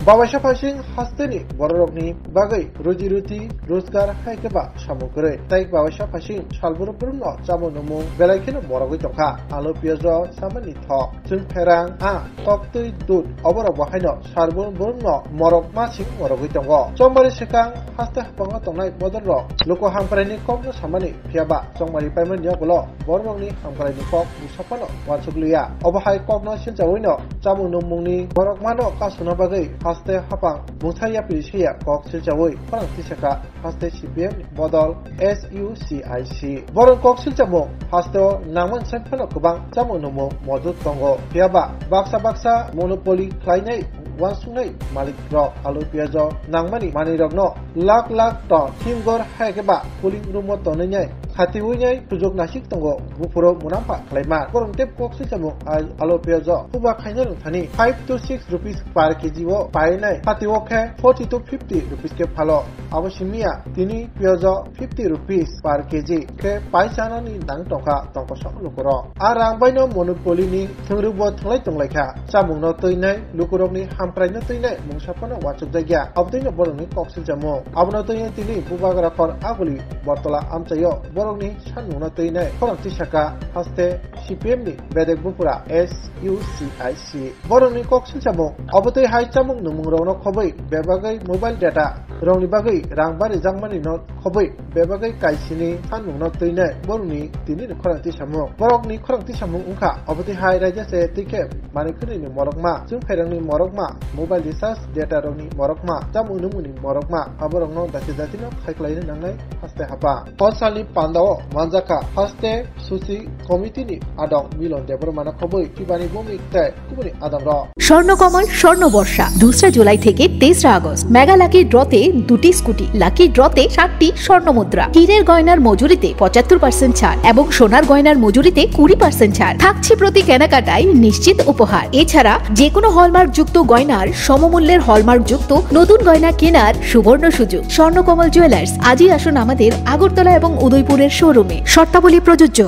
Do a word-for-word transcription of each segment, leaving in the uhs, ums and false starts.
Babaisa phaising hasteni bororokni bagwi ruji ruti rojgar hai khe ba samung kwrwi. Tai babaisa phaising salbrum brumno chamung nungmung belai kheno morogwi tongkha. Alu piyajo samani thok, chwng pherang, a, koktwi dud, oborok bo haino salbrum brumno morok masing morogwi tongo. Chongmari swkang haste haphango tongnai bodolrok luku hamkraini kokno samani, phiyaba chongmari paimani yagulo bororokni hamkraini kok busa phano uansuk liya. Obo hai kokno silchawino chamung nungmungni borok mano kasuna bagwi haste haphang mungsa yapri siya kok silchawi khorang tisaka haste C P M ni bodol S U C I C. Borok kok silchamo hasteo nangman sai phano kwbang chamung nungmung mojot tongo. Phiyaba baksa baksa monopoly khlainai uansuknai malik rok alu piyajo nangmani manwi rokno lakh lakh ton himgor hai khe ba cooling room o tonwi nai khatiwi nai sujuk nasik tongo buphuro munampa khlaima. Borok tei kok silchamo al-, alu piyajo huba khaina rwngthani five to six rupees per K G o painai, khatiwo khe forty to fifty rupees khe phalo. Abo simiya tini piyajo fifty rupees per K G khe pai chanani nang tongkha tongkosong lukurok. A rang baino monopoly ni thwngrubo thwnglai tonglaikha. Chamungno twinai, lukurokni hamkraino twinai mungsa phano uansukjakya. Abotwino borokni kok silchamo. Abono twinai tini bubagra khor aguli Bortola amchaio borokni sanmungno twinai khorang tisaka haste C P M ni bedek buphura S U C I C. Borokni kok silchamo. Abotwi hai chamung nungmungrokno khobwi bebagwi mobile data rokni bagwi rang barijakmani no khobwi bebagwi kaisini sanmungno twinai borokni tini ni khorang tisamung. Borokni khorang tisamung wngkha, obotwi hai raida se twi khe manwi khwnwi ni morokma, chwng phairang ni morokma, mobile recharge data rokni morokma, chamung nungmung ni morokma, aborokno dati dati no khai khlaina nangnai haste hapa. O salni pandao manjakha haste suchi committee ni adong Milon Debbarma no khobwi Shivani Bhowmik tei kubuni adamrok. Swarnakamal স্বর্ণ বর্ষা দুসরা জুলাই থেকে তেসরা August. Mega lucky ড্রতে দুটি scooty, lucky ড্রতে সাতটি স্বর্ণ মুদ্রা, হীরের গয়নার মজুরিতে পঁচাত্তর পার্সেন্ট ছাড় এবং সোনার গয়নার মজুরিতে কুড়ি পার্সেন্ট ছাড়। থাকছে প্রতি কেনাকাটায় নিশ্চিত উপহার। এছাড়া যে কোনো হলমার্কযুক্ত গয়নার সমমূল্যের হলমার্কযুক্ত নতুন গয়না কেনার সুবর্ণ সুযোগ। স্বর্ণকমল জুয়েলার্স, আজই আসুন আমাদের আগরতলা এবং উদয়পুরের শোরুমে। শর্তাবলী প্রযোজ্য।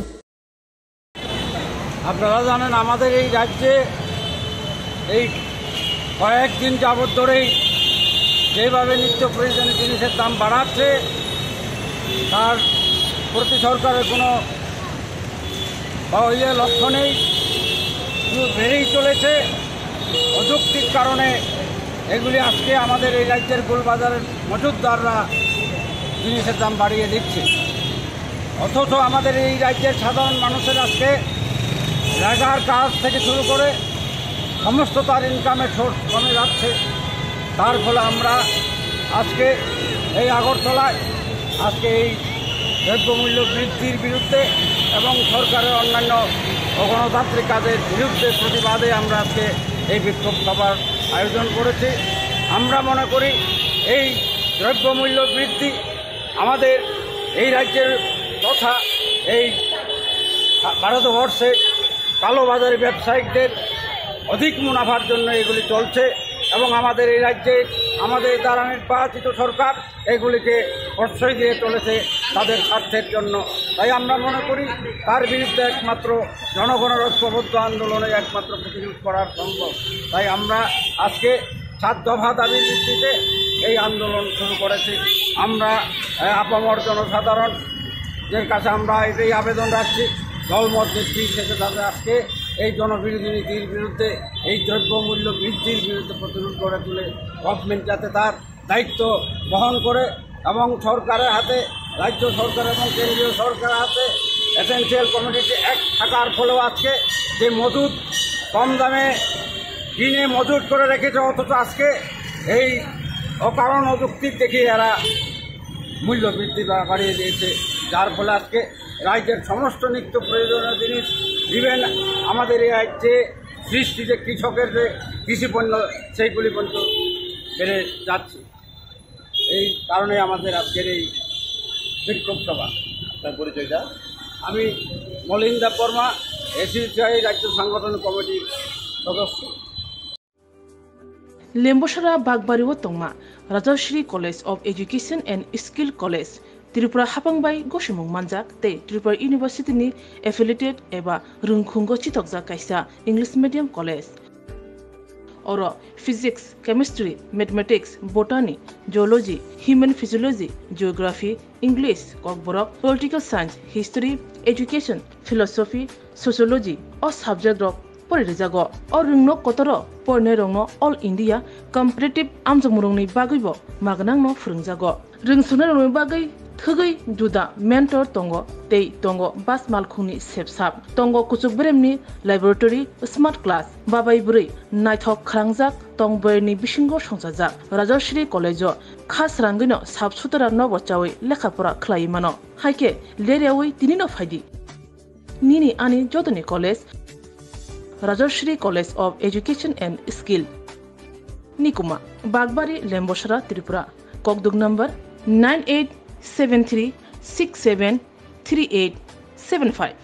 আপনারা জানেন, আমাদের এই রাজ্যে এই কয়েকদিন যাবত ধরেই যেভাবে নিত্য প্রয়োজনীয় জিনিসের দাম বাড়াচ্ছে, তার প্রতি সরকারের কোনো বা ইয়ে লক্ষ্য নেই, শুধু বেড়েই চলেছে। অযৌক্তিক কারণে এগুলি আজকে আমাদের এই রাজ্যের গোলবাজারের মজুতদাররা জিনিসের দাম বাড়িয়ে দিচ্ছে। অথচ আমাদের এই রাজ্যের সাধারণ মানুষের আজকে লেবার কাজ থেকে শুরু করে সমস্ত তার ইনকামের সোর্স কমে যাচ্ছে। তার ফলে আমরা আজকে এই আগরতলায় আজকে এই দ্রব্যমূল্য বৃদ্ধির বিরুদ্ধে এবং সরকারের অন্যান্য অগণতান্ত্রিক কাজের বিরুদ্ধে প্রতিবাদে আমরা আজকে এই বিক্ষোভ সভার আয়োজন করেছি। আমরা মনে করি এই দ্রব্যমূল্য বৃদ্ধি আমাদের এই রাজ্যের তথা এই ভারতবর্ষে কালোবাজারি ব্যবসায়িকদের অধিক মুনাফার জন্য এগুলি চলছে এবং আমাদের এই রাজ্যে আমাদের দ্বারা নির্বাচিত সরকার এগুলিকে প্রশ্রয় দিয়ে চলেছে তাদের স্বার্থের জন্য। তাই আমরা মনে করি তার বিরুদ্ধে একমাত্র জনগণের ঐক্যবদ্ধ আন্দোলনে একমাত্র প্রতিরোধ করা সম্ভব। তাই আমরা আজকে সাত দফা দাবির ভিত্তিতে এই আন্দোলন শুরু করেছি। আমরা, আহ, আপামর জনসাধারণের কাছে আমরা এটাই আবেদন রাখছি, দলমত নির্বিশেষে যাতে আজকে এই জনবিরোধী নীতির বিরুদ্ধে, এই দ্রব্যমূল্য বৃদ্ধির বিরুদ্ধে প্রতিরোধ গড়ে তুলে গভর্নমেন্ট যাতে তার দায়িত্ব বহন করে এবং সরকারের হাতে, রাজ্য সরকার এবং কেন্দ্রীয় সরকারের হাতে এসেনশিয়াল কমোডিটি অ্যাক্ট থাকার ফলেও আজকে যে মজুদ কম দামে কিনে মজুদ করে রেখেছে, অথচ আজকে এই অকারণ অযৌক্তিক দেখিয়ে এরা মূল্য বৃদ্ধি বা-, বাড়িয়ে দিয়েছে, যার ফলে আজকে রাজ্যের সমস্ত নিত্য প্রয়োজনীয় জিনিস, ইভেন আমাদের এই রাজ্যে সৃষ্টি যে কৃষকের যে কৃষি পণ্য, সেইগুলি পর্যন্ত বেড়ে যাচ্ছে। এই কারণে আমাদের আজকের এই বিক্ষোভ সভা। আপনার পরিচয়টা? আমি মলিন দেববর্মা, এসইউসিআই রাজ্য সাংগঠনিক কমিটির সদস্য। Lembosara Bagbari o tongma Rajashree College of Education and Skill College, Tripura haphang bai gosimung manjak tei Tripura University ni affiliated eba rwngkhungo chitokjak kaisa English medium college. Oro physics, chemistry, mathematics, botany, zoology, human physiology, geography, English, kokborok, political science, history, education, philosophy, sociology o subject rok pori rijago. O rwngnok kotoro porinairokno All India competitive amjokmungrokni bagwibo magnangno phwrwngjago. Rwngsuknairokni bagwi thwgwi juda mentor tongo tei tongo bas malkhungni sepsap. Tongo kuchuk beremni laboratory, smart class, babai bwrwi naithok khrangjak tong bwrwini bisingo songchajak. Rajasri College-o kha srangwino sap sutara nobo chawi lekha pora khlaiwi mano. Haikhe leryawi tinino phaidi. Nini ani jotoni college, Rajasri College of Education and Skill. Nikuma, Bagbari, Lembosara, Tripura. Kokduk number nine eight seven three six seven three eight seven five.